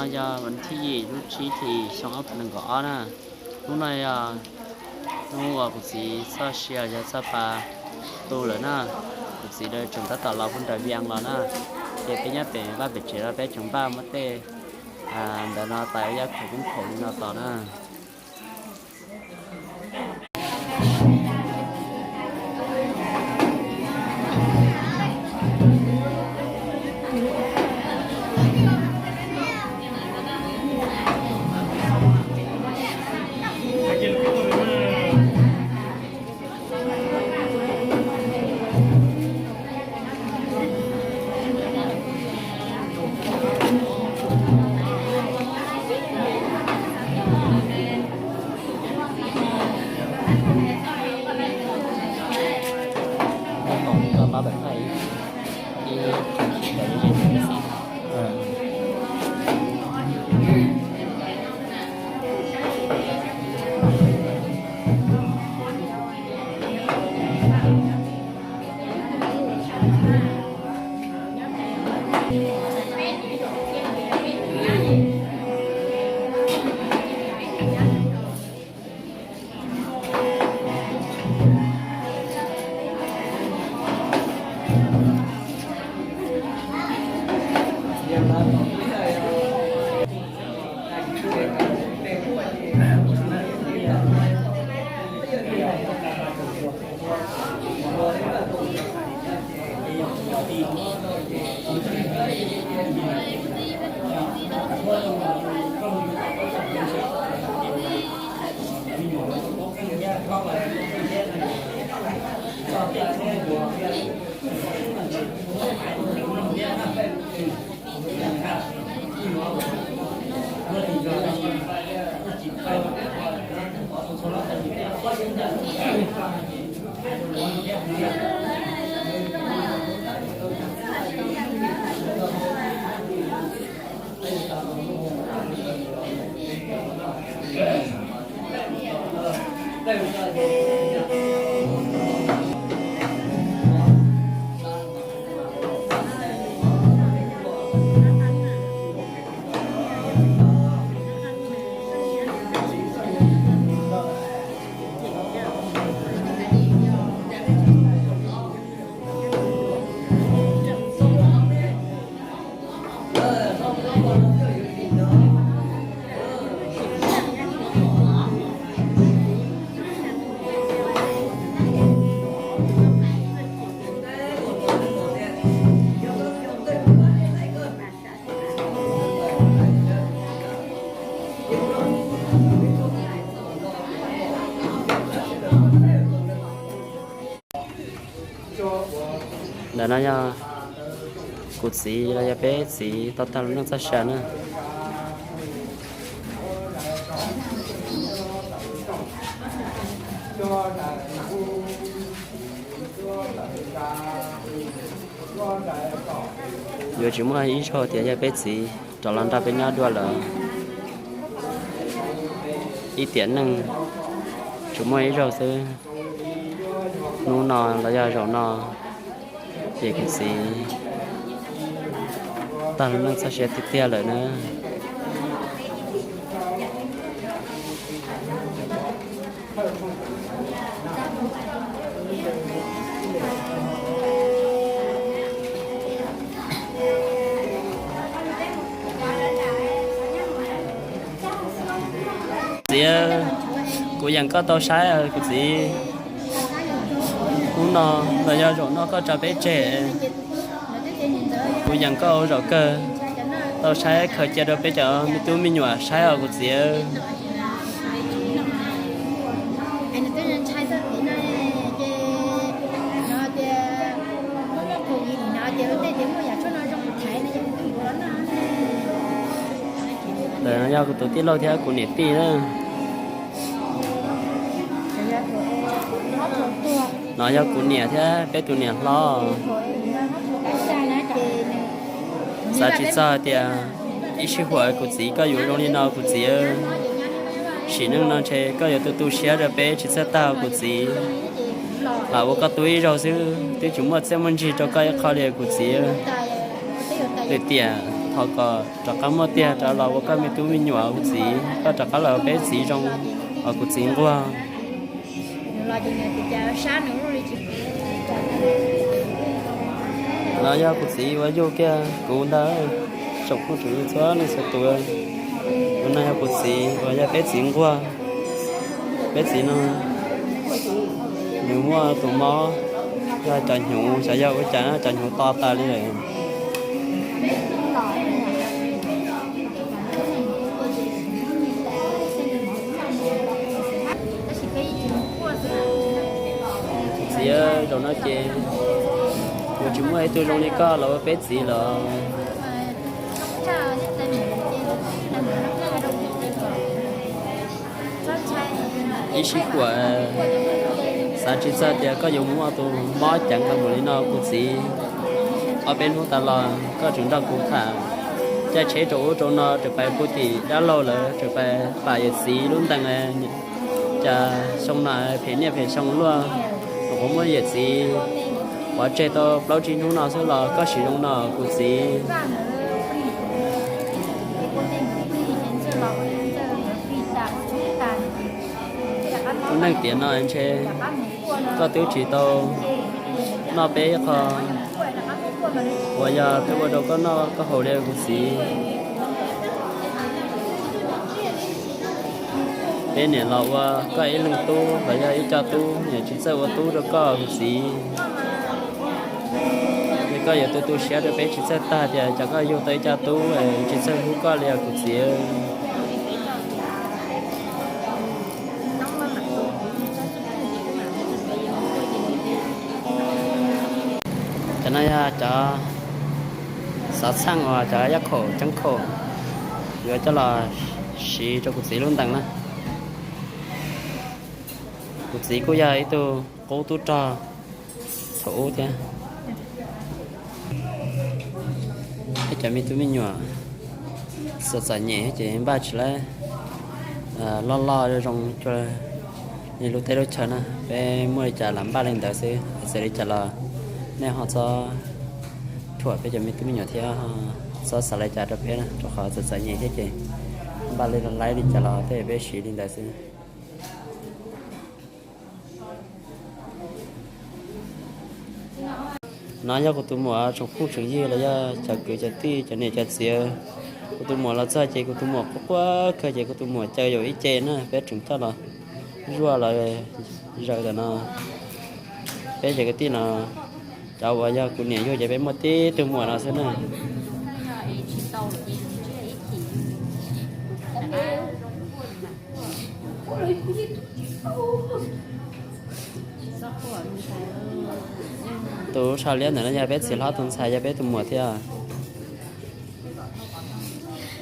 Yog vas thib yim lub tsib hlis xyoo ob phav nees nkaum ob na. Hnub no yog hnub uas kuv txiv txoj sia yog txoj pa tu lawm na. Kuv txiv lawv tseem tab tom los pub nram Vias los na. Ces peb nyob pem vaj pem tsev los peb tseem npaj muab tej ntawd no tais ua yaj khaum koob khaum li no tos na. Ntawm no yog kuv txiv los yog peb txiv tau tag lub neej txoj sia na. Yuav tsis muaj ib zaug tias yog peb txiv rov los nrog peb nyob dua lawm. Ib tiam neej tsuas muaj ib zaug xwb. Hnub no los yog zaum no ces kuv txiv tag lub neej txoj sia tiag tiag lawm na. Txiv, kuv yeem koj tau saib kuv txiv. Hnub no los yog zaum no koj tso peb tseg, kuv yeem koj ua zaum kawg, tau saib khaws cia rau peb cov me tub me nyuam saib os kuv txiv. Ntawm no yog kuv tus tij laug thiab kuv niam tij na. No yog kuv niam thiab peb tus niam hlob. Xav tsis txog hais tias ib sij huam kuv txiv koj yuav zoo li no kuv txiv. Sim neej no ntshe koj yuav tu tu siab rau peb tsis txawj tag kuv txiv. Lam ua koj tub ib zaug xwb twb tsis muaj txiaj muaj ntsig rau koj ib qho li kuv txiv. Lwm tiam Thov kom rov qab muaj tiag rov los ua koj me tub me nyuam kuv txiv, koj rov qab los peb txiv zoo, os kuv txiv nquag. No yog kuv txiv uas yug kiag kuv ntag, tsoom phooj ywg txhua leej txhua tus. Tus no yog kuv txiv uas yog peb txiv nquag. Peb txiv no nws muaj tus mob yog cov hnyuv, xyov yog ua cas cov hnyuv to tas li lawm. Txiv, zaum no ces kuv tsis muaj ib tug zoo li koj los ua peb txiv lawm. Ib sij huam xav tsis txog tias koj yuav muaj tus mob ceev npaum li no kuv txiv. Ob peb hnub tas los koj tseem nrog kuv tham, caij tsheb rau ub rau no, tseem pais puag tim dab laug lawv, tseem pais pam yawm txiv lub ntees. Cas xyoo no phem niaj phem xyoo luaj, kuv muab yawm txiv pov tseg tau plaub tsib hnub no xwb los koj siv zoo no kuv txiv. Lub neej tiam no ntshe koj twb tsis tau noj peb ib qho uas yog peb ua rau koj noj koj haus li kuv txiv. Peb niam los ua koj ib leeg tub los yog ib co tub, niam tsis txawj ua tub rau koj kuv txiv. Es koj yuav tu tu siab rau peb tsis txawj tag tias cov koj yug tau ib co tub tsis txawj hlub koj li os kuv txiv. Cov no yog cov xav txheej uas cov yaj khaum ceeb khaum yuav coj los siv rau kuv txiv lub ntees na. Kuv txiv kuj yog ib tug qub tub rog thaum ub thiab. Peb cov me tub me nyuam txom txom nyem ces npaj tsis lab loj loj zoo zoo cuag li lub teb lub chaw na, peb muaj li cas los npaj li ntawd xwb. Txawm li cas los nej ho txhob thuam peb cov me tub me nyuam thiab txhob xav li cas rau peb na, rau qhov txom txom nyem thiab ces npaj li laib li cas los tej peb siv li ntawd xwb. No yog kuv tus muam tsoom phooj tsoom ywg los yog cov kwv cov tij cov niam cov txiv. Kuv tus muam los txog ces kuv tus muam quaj quaj kawg ces kuv tus muam caw yus ib ce na, peb tseem coj los zuaj los zaws ntawm no. Peb cov kwv tij no, cov uas yog kuv niam yug ces peb muaj tib tug muam no xwb na. Tus sau liab ntawm no yog peb txiv hlob tus ntxhais, yog peb tus muam thiab.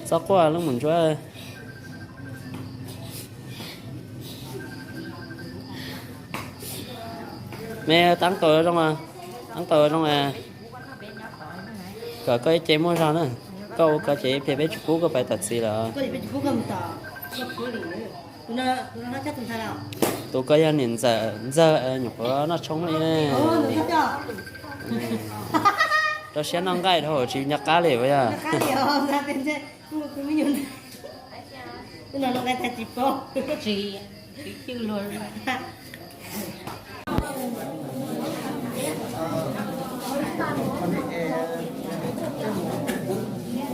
Txhob quaj leej muam ntsuab. Me tab tau zoo, tab tau zoo, kom koj ib ce muaj zog na. Koj ua ko ces ib pliag peb tsis pub koj pais tom txiv lawm. Tus koj yog niam ntxawm ntxawg nyuam qhuav noj tshoob li ne. Rau siab noj nqaij dhau tsis nco qab li puas yog?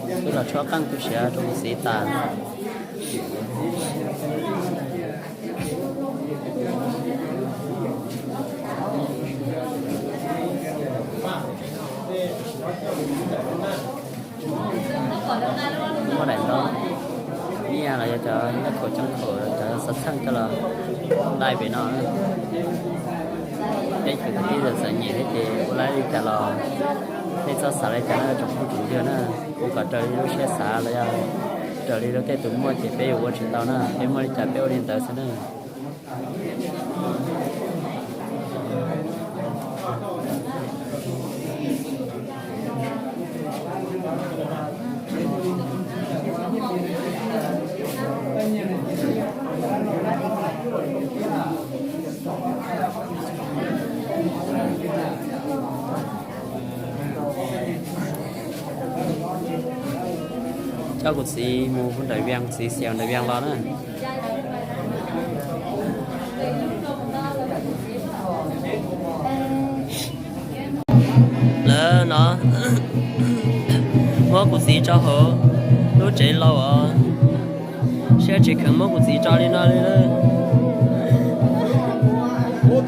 Twb los tshuab qeej tu siav rau kuv txiv tas. Muab daim ntaub nyiaj los yog cov nyiaj khaum coob khaum, cov xov txheej coj los laij pem no. Peb cov kwv tij txom txom nyem thiab ces ua laib li cas los nej txhob xav li cas na tsoom phooj tsoom ywg na. Ua kom raws li lub siab xav los yog raws li lub tej tus muaj ces peb yuav ua tsis tau na, peb muaj li cas peb ua li ntawd xwb na. Coj kuv txiv mus nram Vias, kuv txiv xiam nram Vias los na. Lawv no muab kuv txiv tso hauv lub tsev laus os. Siab tsis kheev muab kuv txiv tso li no li lawm. Lawv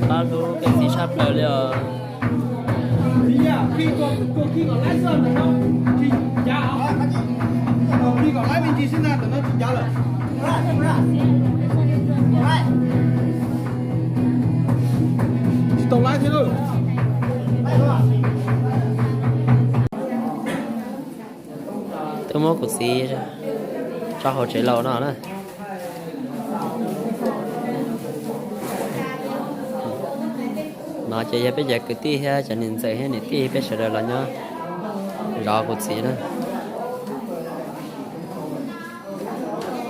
pab hlub peb txiv tshaj plaws li os. Twb muab kuv txiv tso hauv tsev laus no na. No ces yog peb cov kwv tij thiab cov niam ntxawm thiab niam tij peb sawv daws los nyob zov kuv txiv na.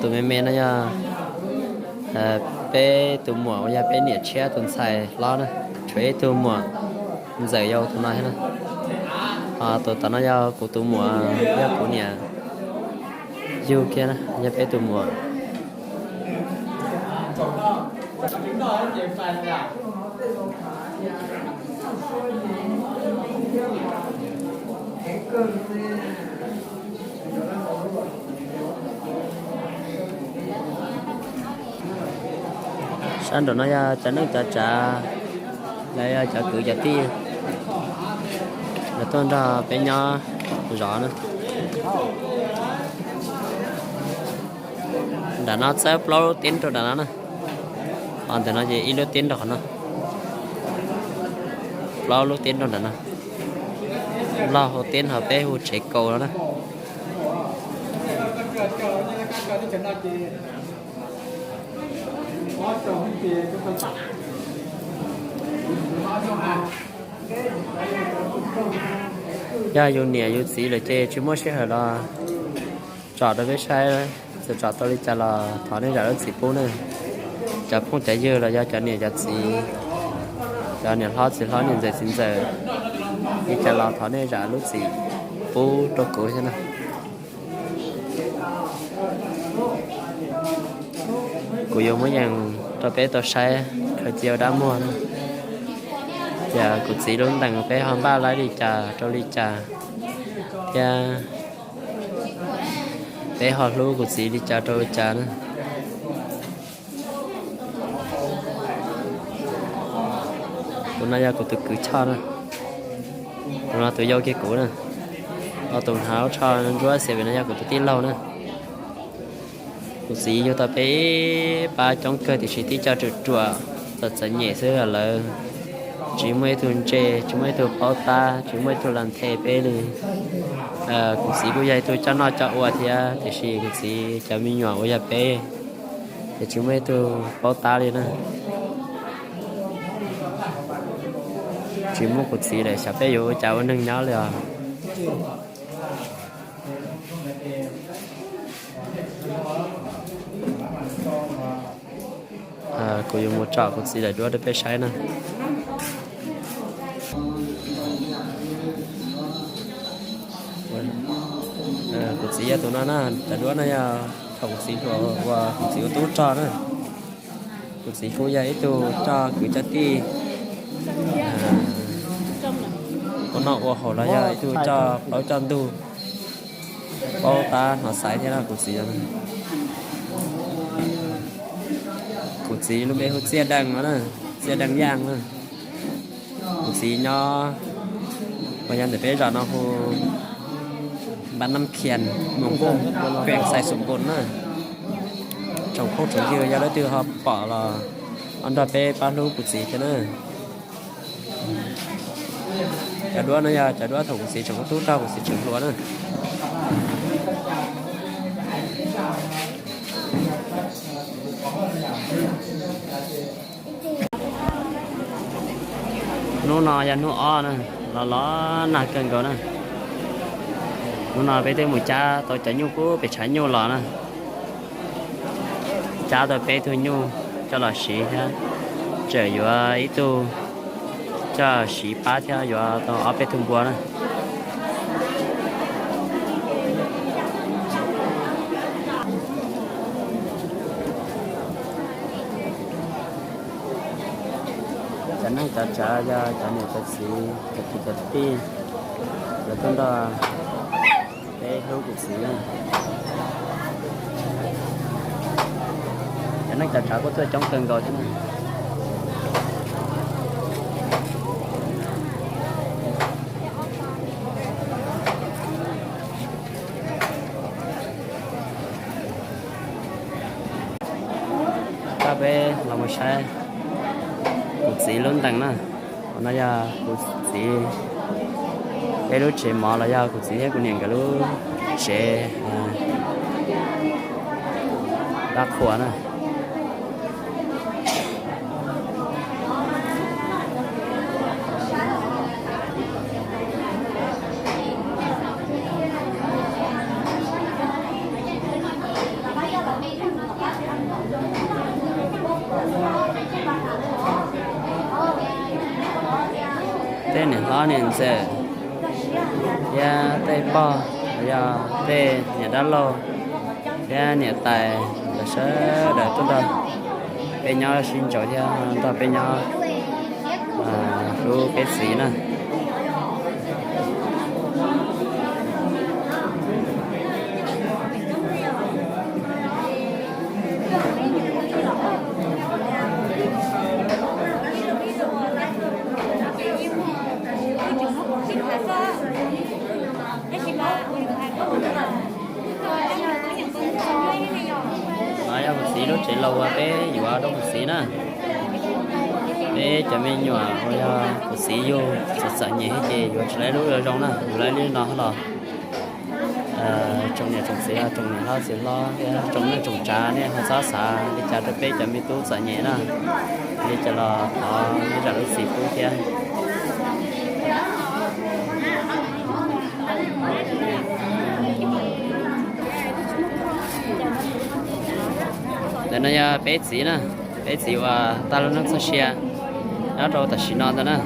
Tus me me no yog peb tus muam uas yog peb niam tshiab tus ntxhais hlob na, tshuav ib tug muam ntxawm yau tus no thiab na. Ho tus tom no yog kuv tus muam, yog kuv niam yug kiag na, yog peb tus muam. Sab nraum no yog cov neej cov tsav, los yog cov kwv cov tij, lawv tuaj nrog peb nyob zov na. Nram no txawb plaub lub teb rau nram no na. Ho ntawm no ces ib lub teb rau qhov no. Plaub lub teb rau nram no. Nplog hu teb ho peb hu tsev kaus no na. Yog yus niam yus txiv lawm ces tsis muaj sij hawm los tsom rau peb saib, txawm tsom tau li cas los thov nej zam lub txim pub na. Cov phooj cov ywg los yog cov niam cov txiv, cov niam hlob txiv hlob niam ntxawm txiv ntxawm, li cas los thov nej zam lub txim pub rau kuv thiab na. Kuv yuav muab yees rau peb tau saib khaws cia ua dab muag na. Tias kuv txiv lub ntees peb ho npaj laib li cas rau li cas, thiab peb ho hlub kuv txiv li cas rau li cas na. Tus no yog kuv tus kwv Choj na. Tus no tus yau kiag kuv na. Ho tus hnav tsho ntsuab xiav vim no yog kuv tus tij laug na. Kuv txiv yug tau peb ib pab coob kawg tiam sis tib co ruam ruam txom txom nyem xwb, lawv tsis muaj ib tug ntse, tsis muaj ib tug paub tab, tsis muaj ib tug los nthe peb li. Kuv txiv kuj yog ib tug coj noj coj ua thiab tiam sis kuv txiv cov me nyuam uas yog peb ces tsis muaj ib tug paub tab li na. Tsis muaj kuv txiv lawm xyov peb yuav ua cas ua neeg nyob li os. Kuv yuav mus tsom kuv txiv daim duab rau peb saib na. Kuv txiv yog tus no na, daim duab no yog thaum kuv txiv hluas uas kuv txiv ua tub rog na. Kuv txiv kuj yog ib tug coj kwv coj tij ua noj ua haus los yog ib tug coj plaub coj ntug, paub tab hnov xaiv thiab no kuv txiv. Kuv txiv lub npe hu Txiaj Deej no na, Txiaj Deej Yaj na. Kuv txiv nyob uas yog ntawm peb zos no hu Npab Nab Khias, Moos Nkuj, Xais Xus Npus na. Tsoom phooj tsoom ywg yog leej twg ho pom los ho nrog peb pab hlub kuv txiv thiab na. Cov duab no yog cov duab thaum kuv txiv tseem ua tub rog kuv txiv tseem hluas na. Hnub no yog hnub ob na, los los nag kawg nkaus na. Hnub no peb twb mus cab tau cov nyuj puag pem tshav nyuj los na. Cab tau peb tug nyuj coj los siv thiab, tseem yuav ib tug coj siv pab thiab yuav tau ob peb tug npua na. Cov neeg cov tsav yog cov niam cov txiv cov kwv cov tij, lawv tuaj nrog peb hlub kuv txiv na. Cov neeg cov tsav kuj tuaj coob kawg nkaus thiab na. Coj peb los mus saib kuv txiv lub ntees na. Qhov no yog kuv txiv peb lub tsev mov los yog kuv txiv thiab kuv niam nkawd lub tsev dab qhuas na. Tej niam hlob niam ntxawm thiab tej pog los yog tej niam dab laug thiab niam tais, lawv sawv daws tuaj nrog peb nyob sib ntsaum thiab nrog peb nyob hlub peb txiv na. No yog kuv txiv lub tsev laus uas peb yuav rau kuv txiv na. Peb cov me nyuam uas yog kuv txiv yug txom txom nyem thiab ces yuav tsis tau lub zoo na, yuav tau li no los. Tsoom niam tsoom txiv, tsoom niam hlob txiv hlob thiab tsoom neej tsoom tsav nej ho txhob xav li cas rau peb cov me tub txom nyem na. Li cas los thov nej zam lub txim pub thiab. Ntawm no yog peb txiv na, peb txiv uas tag lub neej txoj sia nyob rau tam sim no ntawd na.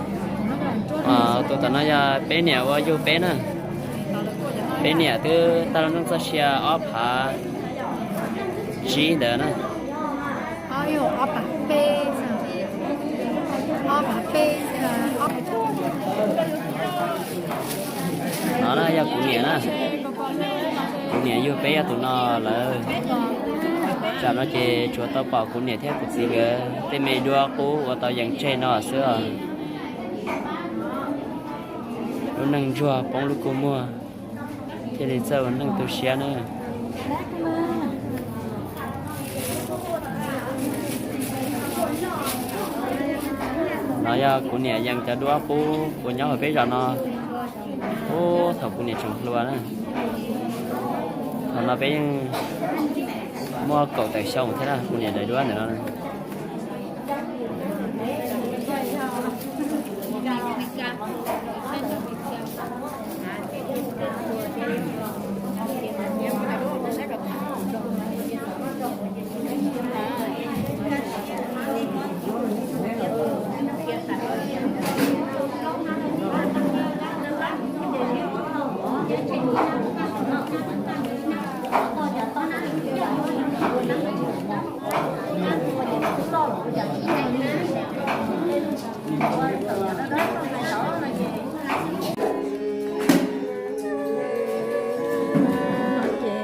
Tus tom no yog peb niam uas yug peb na. Peb niam twb tag lub neej txoj sia ob phav tsib ntawd na. No na yog kuv niam na. Kuv niam yug peb yog tus no lawm. Tsam no ces tsuas tau pom kuv niam thiab kuv txiv nkawd tej me duab qub uas tau yees tseg no xwb os. Lub neej ntsuag poob lub kua muag, thiaj li txawj ua neej tu siab na. No yog kuv niam yees cov duab qub uas nyob hauv peb zos no. Ub, thaum kuv niam tseem hluas na. Thaum no peb yeej muaj kaum tawm xyoo thiab na, kuv niam daim duab ntawm no. Ces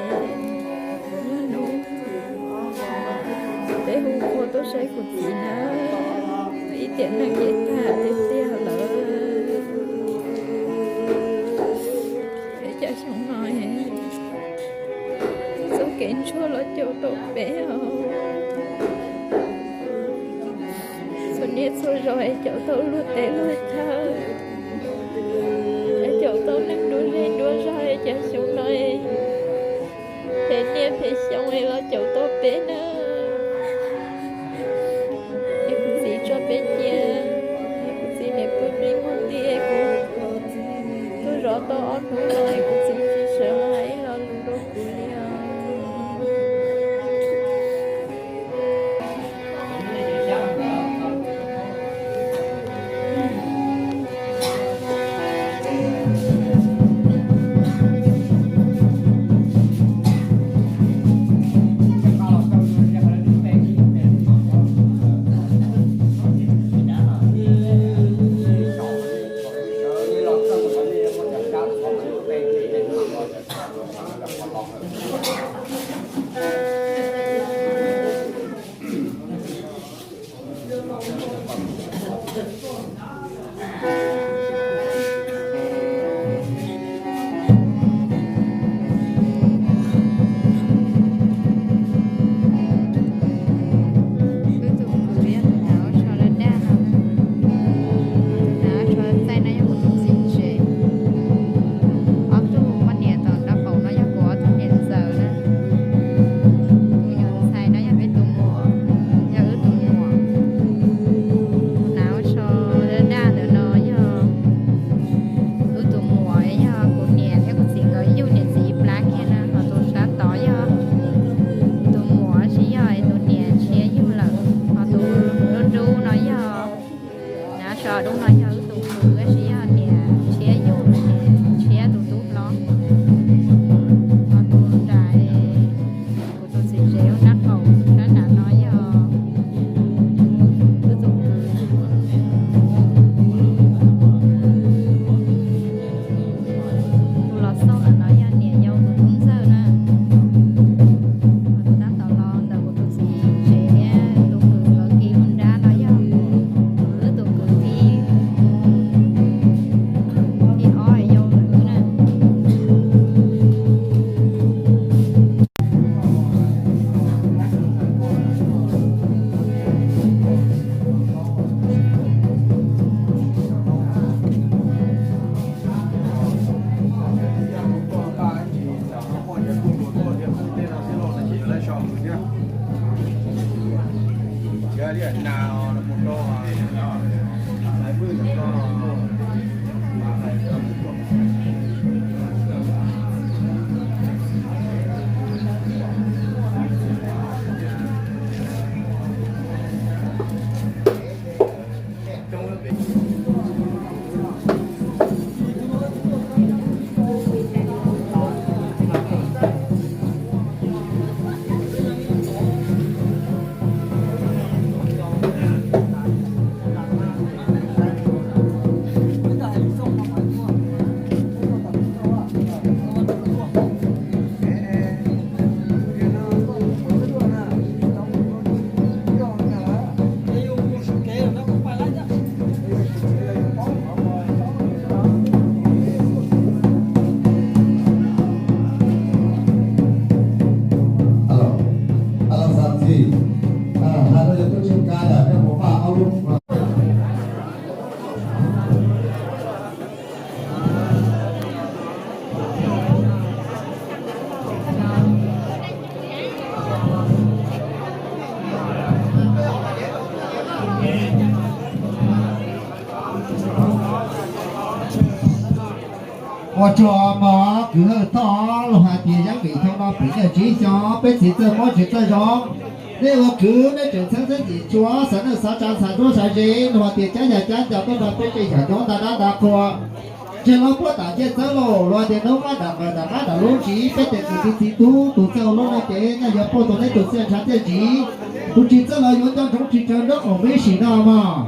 hnub no peb hu ua tuaj saib kuv txiv na, ib tiam neej ces tag tiag tiag lawm. Peb cov xyoo no txoj kev ntsuag los caum tau peb os. Txhua niaj txhua zaus es caum tau luag teb luag chaw, es caum tau neeg dua zej dua zog es cov xyoo no es phem niaj phem xyoo es los caum tau peb na. Es kuv txiv tso peb cia, es kuv txiv niam pw me Hnub no yog wb tus kwv, tab sis yog niam tshiab yug, niam tshiab tus tub hlob. Ho tus nram, kuv tus txiv tsev ua nrab qaum, nrab nram no yog wb tus kwv. Tus los xauj ntawm no yog niam yau tus tub ntxawg na. Ho tus tab tom los ntawm kuv tus txiv tsev thiab tus kwv nkawd kis ua nrab no yog wb tus kwv thib, thib ob yau tus kwv na. Ua tsaug mog kwv Hawj Thoj, luag hais tias yeeb vim thoob no pem nyiaj tsib xyoo, peb txiv txawj mob tsis txawj zoo. Nej ua kwv nej tseem txheeb txheeb ntxim tshua, xav neej xav tsav xav nruab xav ze, luag hais tias cab yag cab nco tuaj nrog peb tej xyom cuab nta dab nta qhua. Tseg lub puab tam ncej txawb lauj, luag hais tias hnub qab nram qab nram lub ntsis, peb tej kwv tij txiv tub tus txawj ua lub neej ces nyaj yuav pauj tau neb tus txiaj ntshav txiaj ntsim, tus tsis txawj los yuav nco ntsoov tsis tsawg nraub qaum me sim no mog.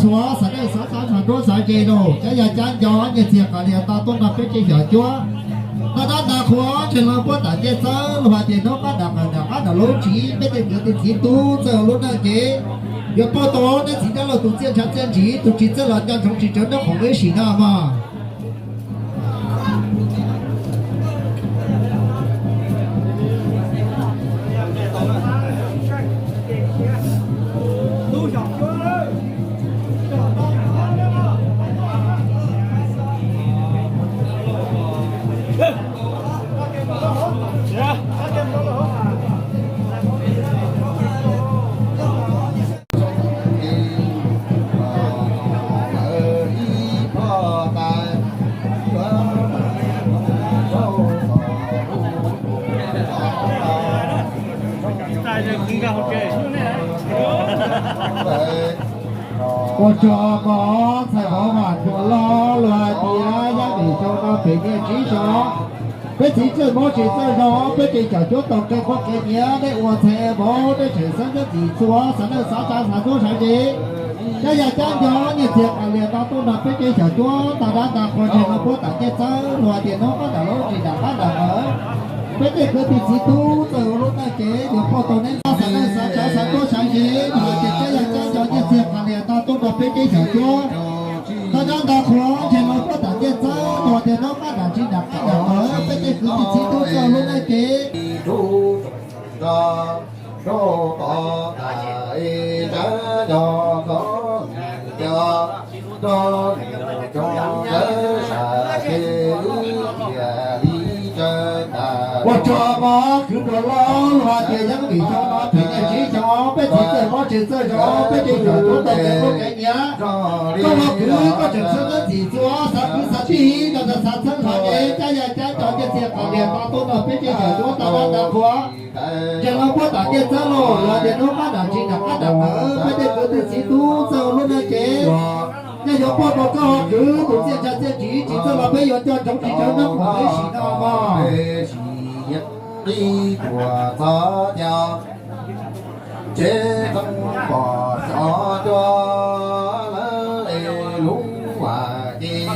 Txhua xav neej xav tsav xav nruab xav ze lauj, cab yag cab nco nyiaj txiag qas lias tau tuaj nrog peb tej xyom cuab nta dab nta qhua, tseg lub puab tam ncej txawb, luag hais tias hnub qab nram qab nram lub ntsis, peb tej kwv tij txiv tub txawj ua lub neej ces yuav pauj tau neb txiv dab laug tus txiaj ntshav txiaj ntsim, tus tsis txawj los nco ntsoov tsis tsawg nraub qaum me sim no mog. Ua tsaug mog, ntxhais vauv Vam Thuam Los, luag hais tias yeeb vim thoob no pem nyiaj tsib xyoo, peb txiv txawj mob tsis txawj zoo, peb tej xyom cuab tau kev quaj kev nyiav, nej ua ntxhais vauv nej tseem xeeb txheeb ntxim txhua, xav neej xav tsav xav nruab xav ze, cab yag cab nco nyiaj txiag qas lias tau tuaj nrog peb tej xyom cuab nta dab nta qhua, tseg lub puab tam ncej txawb, luag hais tias hnub qab nram lub ntsis nram qab nram qhua, peb tej kwv tij txiv tub txawj ua lub neej ces yuav pauj tau neb xav neej xav tsav xav nruab xav ze, luag hais tias cab yag cab nco nyiaj txiag qas lias tau tuaj nrog peb tej xyom cuab nta dab nta qhua, tseg lub puab tam ncej txawb, luag hais tias hnub qab nram ntsis nram qab nram qhua, peb tej kwv tij txiv tub txawj ua lub neej ces rau tod tas ib nrab nco txog Ua tsaug mog kwv Nplog Lauj, hais tias yeej vim xyoo no pem nyiaj tsib xyoo peb txiv txawj mob tsev txawj zoo, peb tsev cov cuab tau kev hlub kev nyiam. Koj los kwv koj tseem txhawb txhawb txim txhua xav kwv xav tij, koj txawm xav txhawb hlo es cab ya cab cov ncej txiag qos lias to tuaj nrog peb tsev cov cuab tau dab tau qhua. Ces los puag tom ntiaj teb los yog tias hnub qab dam tsi dam qab dam qawv peb tej kwv tij txiv tub txawj ua lub neej ces nyob yuav puag tau koj ho kwv tus txiaj ntsha txiaj ntsig tsis txawj los peb yuav coj ntsoov tsis tsawg nyob mus ib sim no mog. Qib tuam txog tias tsev txoov pom xyov cua lawv es lub vas ces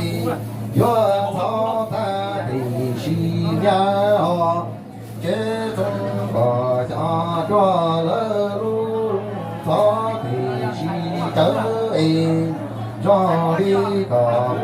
yuav txhob tag tib si nyab os. Tsev txoov pom xyov cua lawv lub txhob tib si tsawv es zog li kom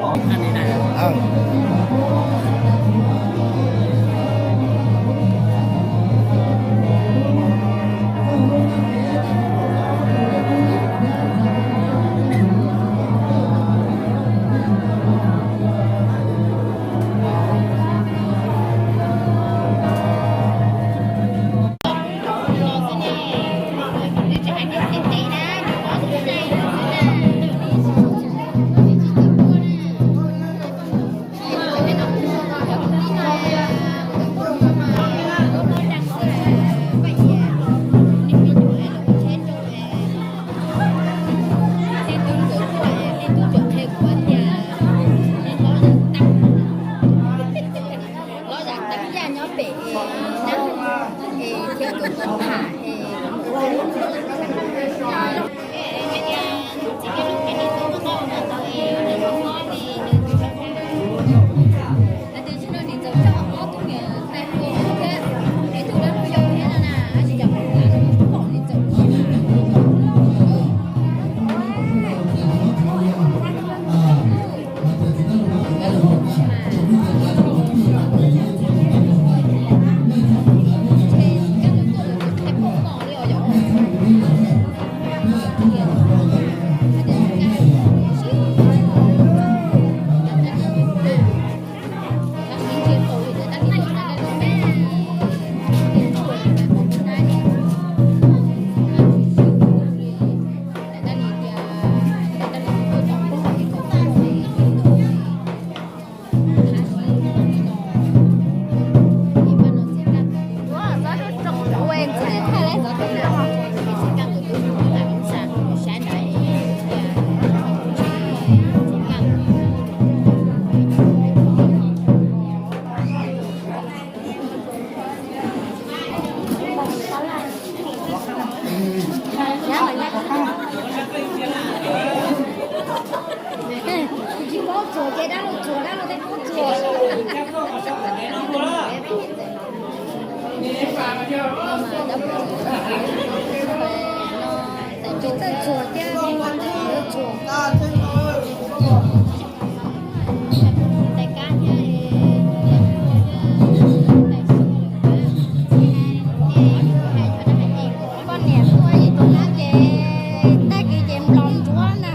Los zam teeb yaj nyob pem es nab es thiab tus tuaj tham es Poj niam tuaj ib tug no ces tag kis ces nplos ntsuab na.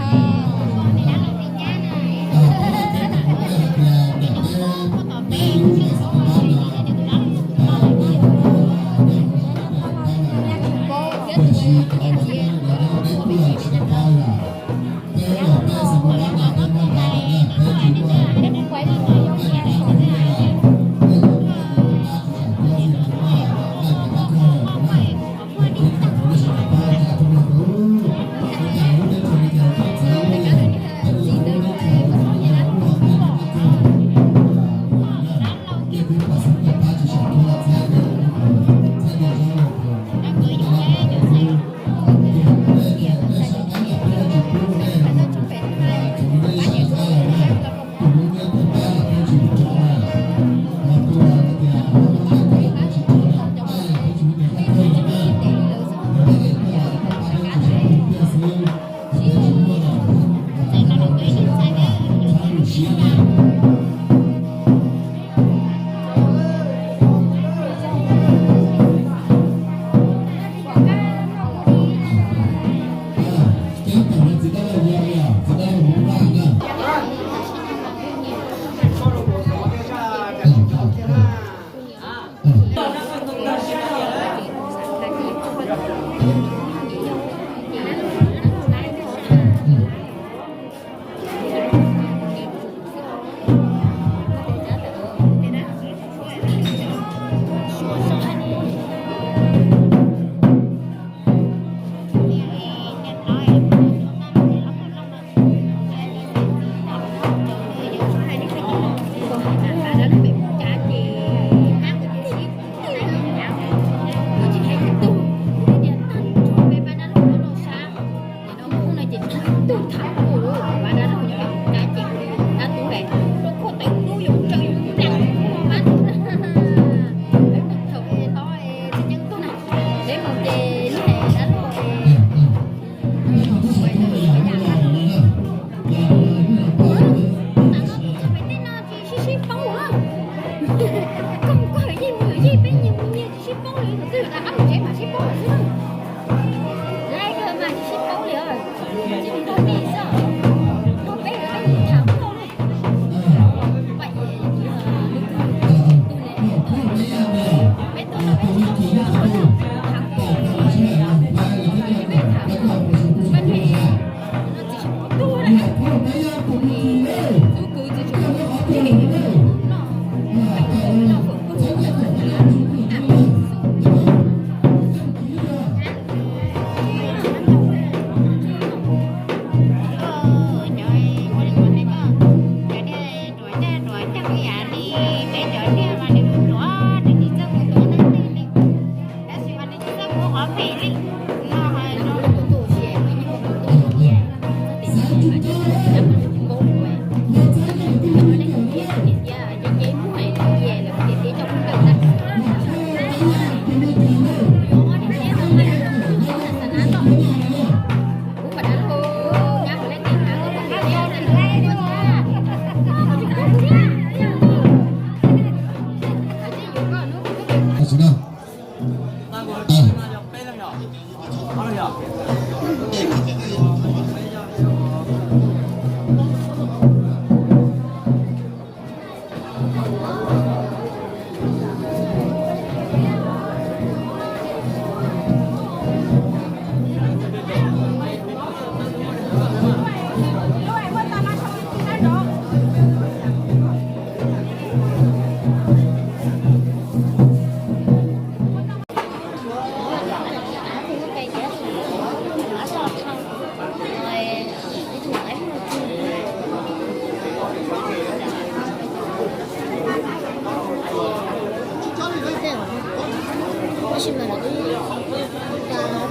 Tab sis mas lawv twb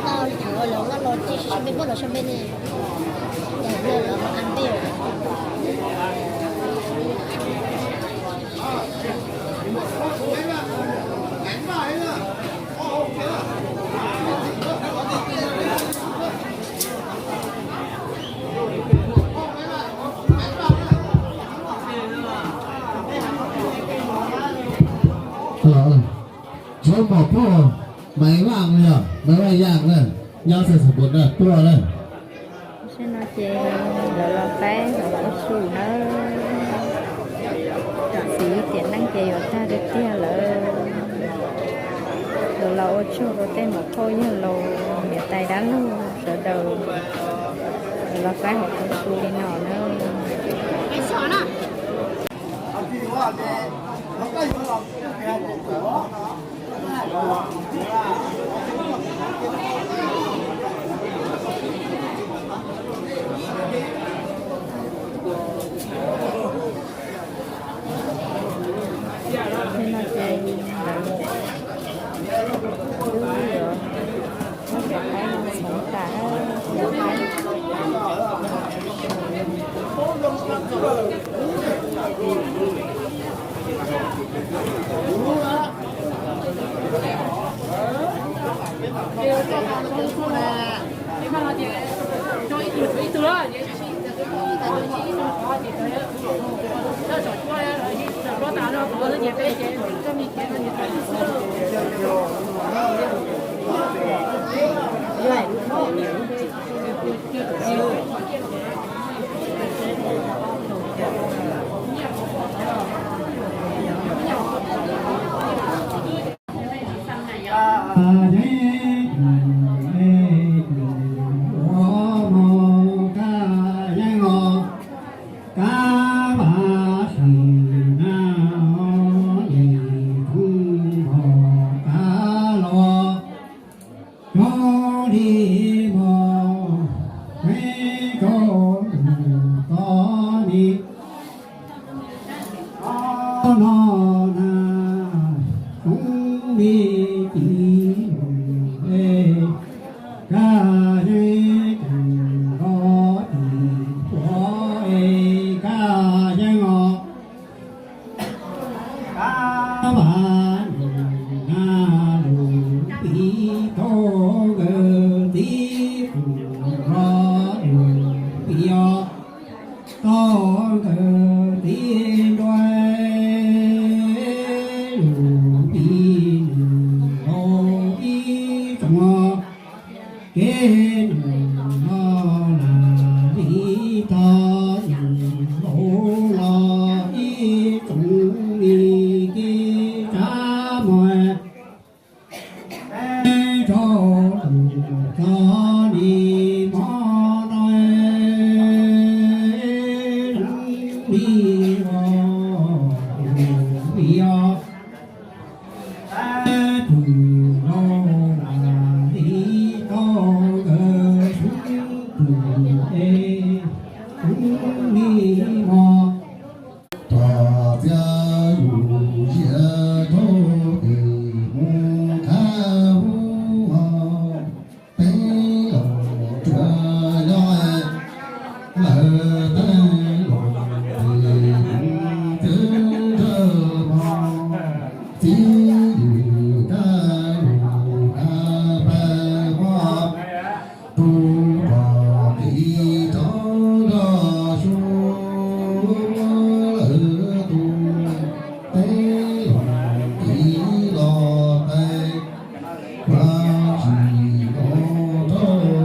tau yuav lawv nqa los txog sab npe, muab los sab npe ne, lawv nqa npe. Tsob mom puag, Maiv Vaj yog, Maiv Vaj Yaaj na, nyob xeem Xeem Npuas na, tuaj na. Tam sim no ces lawv los faib hauv kuv su nawb. Txiv tiam neej ces yuav tag tiag tiag lawm. Lawv los ua tsaug rau tej muam phauj yawg laus niam tais dab laug sawv daws, lawv los faib hauv kuv su li no nawb. Li no ces lawv twb yuav muab cov qaib no txhoov tas cov qaib. Kab vaj sawm na, es thoob npog kab los, cov li mog, peb cov tus tod ni. Ob no na, xyoob li ci lus le, kab yeeb tus los tim tuav es kab yeeb os. Kab vaj nus na lus piv tau nkawd txiv tus los lus piv os. Tau nkawd txiv nruab lus piv nws laus ib tsoom os. Kev nus no lam li tau nws laus los ib tsoom li kev tsab mog. Peb rau tus tod ni mog no, li los tus li os. Peb tus laus lam li tau nkawd xyoob tus es xyoob li mog. Tom txiaj yus ziaj rau kws mus khab hub hos, peb los tsuas yog lawv tej los tws mus txwv nrawg mog, txiv yus kab lus kab pab mog. Tus kom tiv rov nrog su lawm tus teb los tiv los qe, ua tsis los rau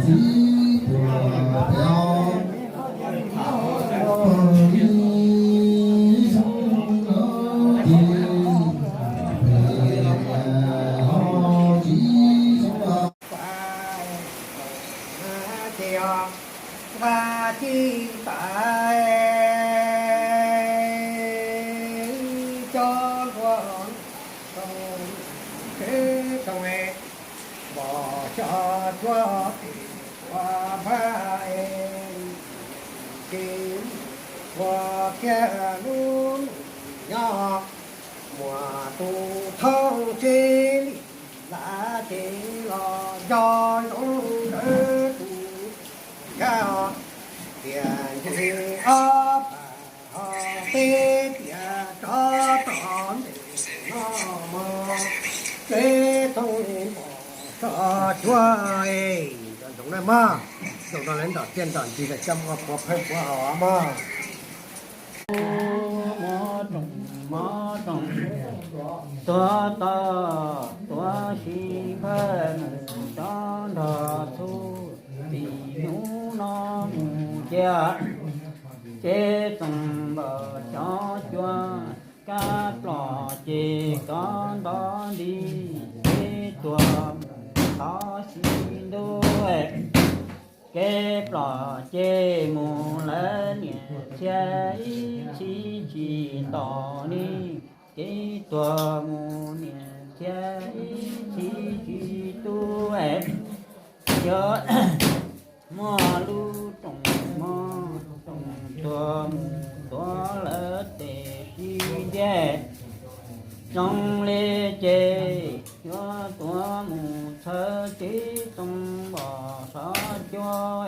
Ces nqa ci tas cov npua rau tsev tau npos xyov cuab tes ua npab es ces ua kiag lub nyob muas tus thoob tsev li lav ces los nco zoo ntawd tus kab tias nce ob pab ho peb tias rov tom ntej no mog, peb thooj npos tso cuag nco ntsoov na mog, zoo rau lawv ntom tiaj ntom ntsis tas coj muaj puav pheej puav hauv mog. Mob rooj mob rooj, tuav toj tuav si nphawj mus rov nrog txhuj tim hnub no mus cia. Ces txoos npos xyov cuab kab plom ces kov nto nti, ces tuag mus tov si ntuj. Kev plom ces mus lawv niam txhiab ib txhis tsis nto li, kev tuag mus niam txhiab ib txhis tsis tu. Yog muaj lub rooj mob rooj tuag mus tuav lawv tes sib ntiag, zoo li ces yuav tuav mus txhawb tib txoos npos xyov cuab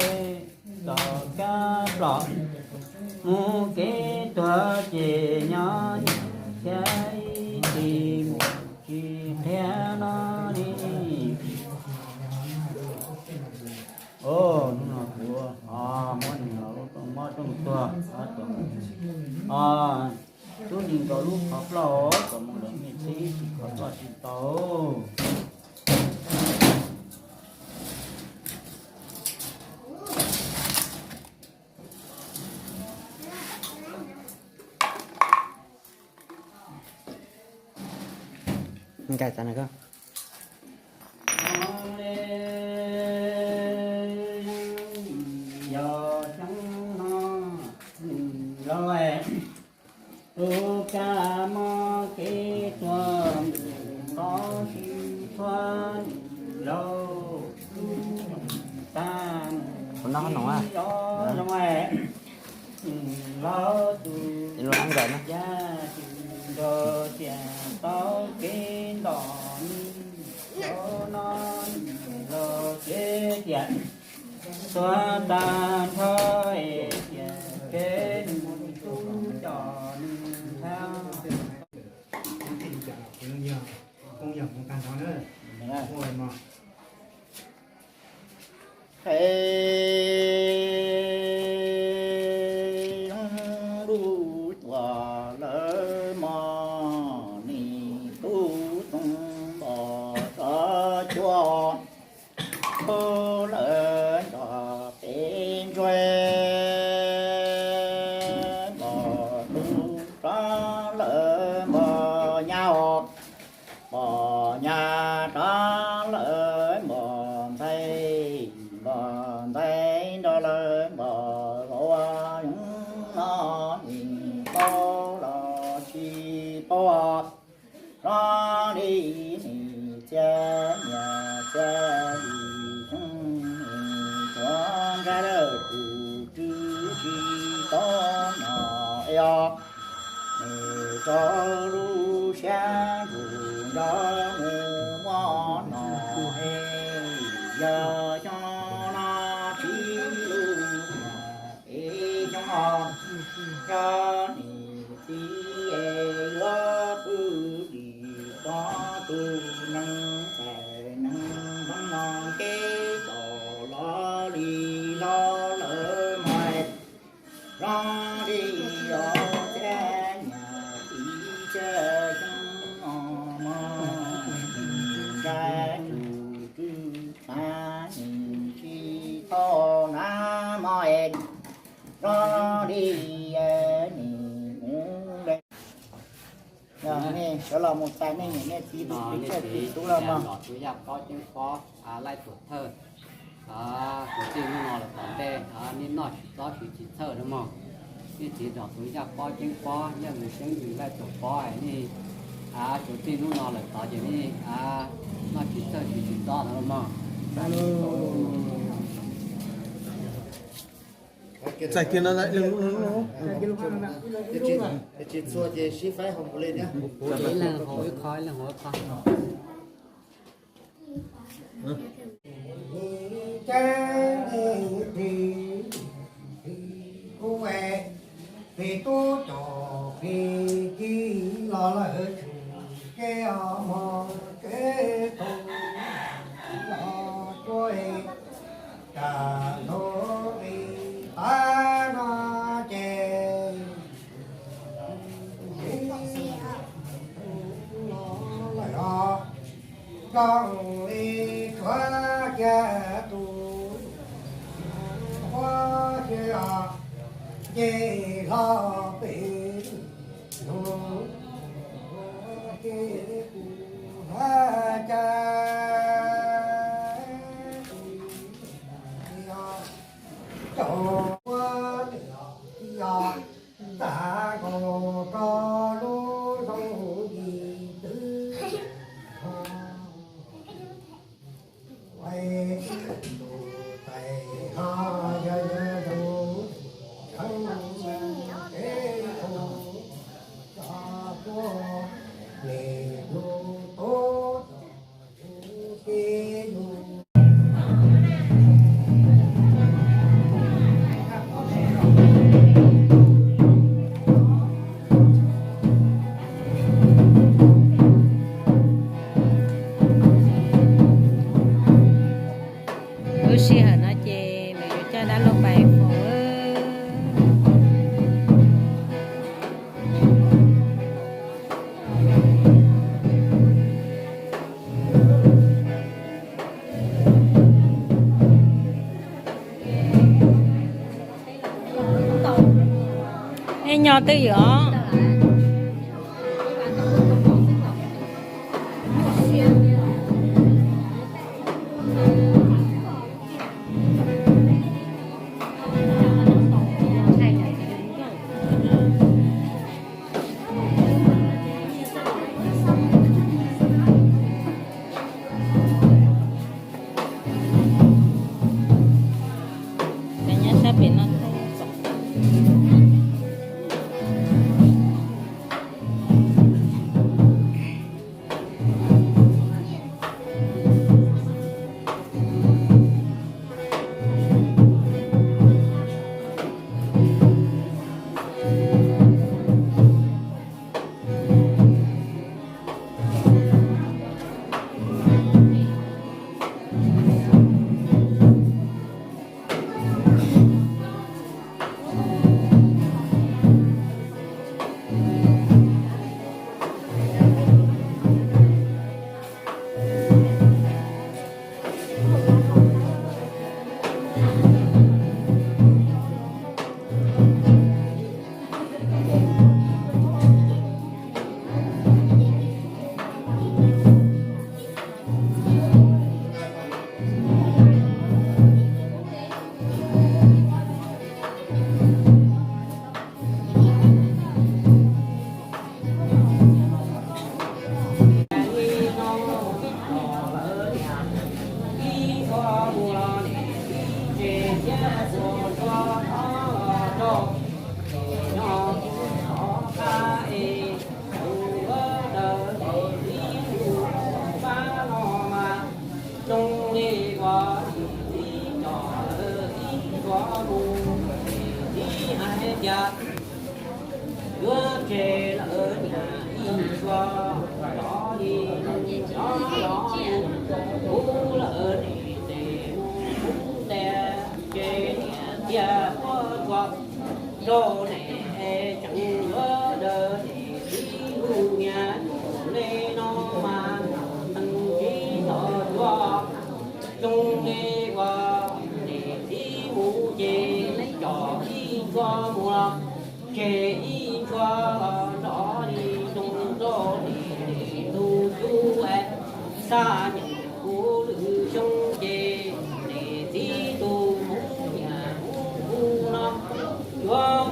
tom kab plom mus kev tuag ces nyob thiab ib txhis mus tsis qhia no li. Hnub no kuv ho muab nws los lub rooj mob rooj tuag, tub yeej nkaus lub qhov ploj kom mus lawm me txhib tsis qhov ploj tsis tau. Nkais tas na koj. Yog xyoo no nws laus, tus kab mob kev tuag nws nqov sib txhua nws laus, tas nws tib zoo zoo. Nws laus tus yaj tus nrog tias tau kev ntom nws, zaum no nws los tsev tias tuag tag nrho es tias kev nws tub coj nws thab. Qheb zoo lub tuam lawv mog, nim tub txoos npos tso cuab, lawv nrog peb ntsuag npos lub rov lawv npos nyab os. Npos nyab rov lawv npos ntxhais, npos ntxhais nrog lawv npos laus, zoo no nim paub los tsis paub, zoo li nim txia niam txia li xyoo, tuav ntsab lawm tus tswv tsis tau nyom es os. Nws rau lub siab ntsug nrog mus muab no es, yog xyoo no tsis lub nyom es xyoo os, yog nim txiv es yuav pw dim tov tus neeg txais neeg ntoo no kev tau los li los lawm mas, zoo li os txia niam txiv txia xyoo no mog, ntsa tus tswv tas nim Los li, nej sawv los mus tais nej niam nej txiv tus txiv tsawg txiv tub los mog. Tus yaj pob ceeb pob laij tuam thawj, tus txij hnub no lawm tom ntej nej noj tsis txob tsis txhawj na mog. Nej txiv zos tus yaj pob ceeb pob, yaj mus ceeb mus laij tuam pob nej, tus txij hnub no lawm tod ces nej noj tsis txhawj tsis txob no mog. Txais kiag no, tsis txhua ces sib faib hauv mus li thiab. Ib leeg hauv ib qho, ib leeg hauv ib qho. Peb tub cov peb ci los lawm tsev, ces os mog ces tau los cuag tas nrho li pab no ces lawm os. Zoo li tshuav kiag tus huab xyw os, nce hlo pem hnub ces kuv hla cas caum huab xyw os, txav nkaus rau lub zoo yim twb Lub sij hawm no ces lawv yuav coj dab laug pais faus. Nej nyob twj ywm os. Nyob sab pem no. Zoo li uas ib tsoom lawv ib tsoom mus, ib hais tias yuav tseg lawm niam ib tsoom cov li, cov los kuv lawm niam tes mus ntes, tseg niam tiag tuaj txog rau niam es tseem yuav daws niam txiv lub niag nyuj li no mas, tsis tau tuaj. Zoo li uas niam txiv mus ces cov ib Ua mus los tseg ib ntshua los nrov li zoo rau li tus cub es xa nyeem kuv lwm xyoo ces niam txiv tus hmoob niam hmoob kuv no yuav